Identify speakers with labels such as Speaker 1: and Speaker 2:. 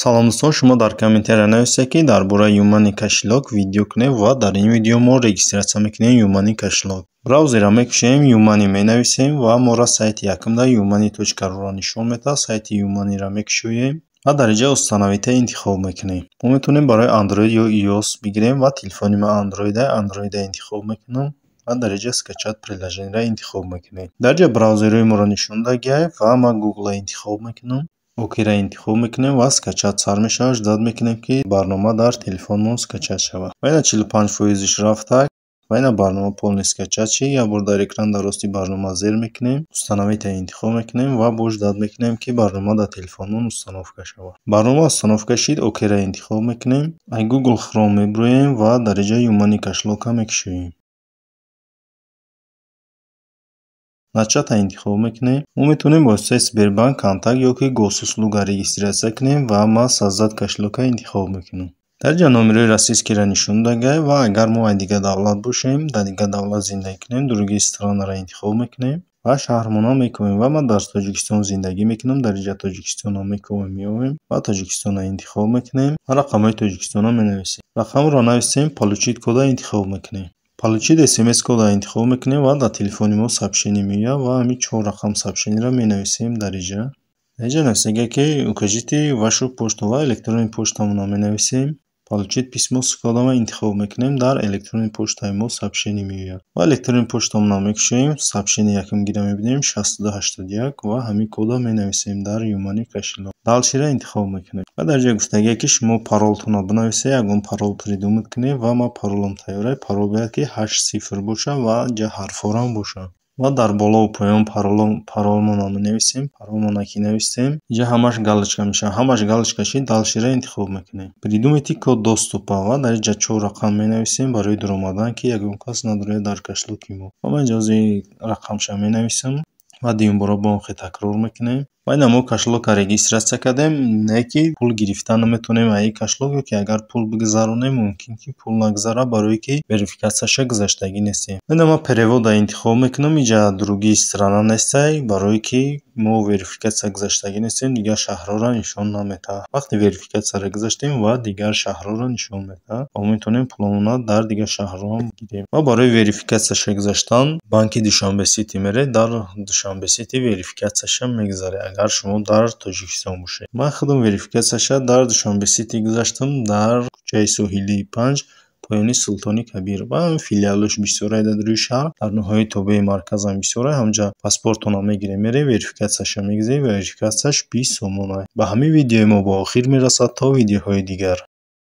Speaker 1: Салом, дӯстон! Шумо дар комментария нависед, ки дар бораи Юмани кошелёк видео кунем, ва дар ин видео мо регистрация мекунем Юмани кошелёк. Браузерро мекушоем, Юмани менависем ва моро сайти якумда yoomoney.ru-ро нишон медиҳад. Сайти Юманиро мекушоем ва дар инҷа «Установить» интихоб мекунем. Мо метавонем барои Android ё iOS бигирем ва телефони ман Android, Android интихоб мекунам ва дар инҷа «Скачать приложение»-ро интихоб мекунем. Дар инҷа браузерҳои моро нишон додагиай ва ман Google-ро интихоб мекунам. ОК-ро интихоб мекунем ва скачать сар мешавад. Ждать мекунем, ки барнома дар телефонмон скачать шавад. Ва ина 45 фоизиш рафта ва ина барнома полный скачать шид. Як бор дар экран дар рости барнома зер мекунем, «Установить» интихоб мекунем ва боз ждать мекунем, ки барнома дар телефонмон установка шавад. Барнома установка шид, ОК-ро интихоб мекунем. Аз Google Chrome мебироем ва дар инҷа Юмани кошелёк-а мекушоем. Начать интихоб мекунем. Мо метавонем бо воситаи Сбербанк, Контакт ё ки Госуслуга регистрация кунем ва ман «Создать кошелёк»-а интихоб мекунам. Дар инҷа номерҳои российскийро нишон додагиай ва агар мо аз дигар давлат бошем, дар дигар давлат зиндагӣ кунем, «Другие страны»-ро интихоб мекунем ва шаҳрмонро мекунем. Ва ман дар Тоҷикистон зиндагӣ мекунам, дар инҷа Тоҷикистонро мекунем, меоем ва Тоҷикистонро интихоб мекунем ва рақамҳои Тоҷикистонро менависем. Рақамро нависем, «Получить код»-а интихоб мекунем. «Получить смс код»-а интихоб мекунем ва дар телефони мо сообщение меояд ва ҳамин чор рақам сообщениеро менависем дар инҷа. Дар инҷа нависагиай, ки «Укажите вашу почту», ва электронный почтамонро менависем. «Получить письмо с кодом»-а интихоб мекунем, дар электронный почтаи мо сообщение меояд ва электронный почтамонро мекушоем, сообщение якумгиро мебинем, 6281, ва ҳамин кодро менависем дар Юмани кошелёк. Дальше-ро интихоб мекунем ва дар ҷое гуфтагиай, ки шумо паролтонро бинависед, ягон парол придумать кунед, ва ман паролам тайёр. Парол бояд ки ҳашт цифр бошад ва инҷа ҳарфҳоам бошад. Ва дар болову поён паролмонро менависем. Паролмонро ки нависем, инҷа ҳамаш галочка мешавад. Ҳамаш галочка шид, дальше-ро интихоб мекунем. «Придумайте код доступа», ва дар инҷа чор рақам менависем барои дуромадан, ки ягон кас надорояд дар кошелёки мо. Ва ман инҷа ҳозир рақамша менависам ва дуюмбора бо он хел такрор мекунем. Ва ина мо кошелёкро регистрация кардем, не ки пул гирифта наметавонем аз ин кошелёк, ё ки агар пул бигзаронем, мумкин ки пул нагзарад, барое ки верификатсияша гузаштагӣ нестем. Ина ман перевод-а интихоб мекунам, инҷа «Другие страна» нестай, барое ки мо верификатсия гузаштагӣ нестем, дигар шаҳрҳоро нишон наметаҳад. Вақте верификатсияро гузаштем, ва дигар шаҳрҳоро нишон медиҳад ва мо метавонем пуломонро дар дигар шаҳрҳо ҳам гирем. Ва барои верификатсияша гузаштан банки Душанбе Сити меред, дар Душанбе Сити верификатсияша мегузаред, агар шумо дар Тоҷикистон бошед. Ман худам верификатсияша дар Душанбе Сити гузаштам, дар кӯчаи Соҳилии 5, поёни Султони Кабир, ва филиалош бисёрае дар рӯи шаҳр, дар ноҳияи тобеи марказам бисёрае. Ҳамҷа паспортонро мегирем, мерем, верификатсияша мегузарем, верификатсияш 20 сомонае. Ба ҳамин видеои мо ба охир мерасад. То видеоҳои дигар.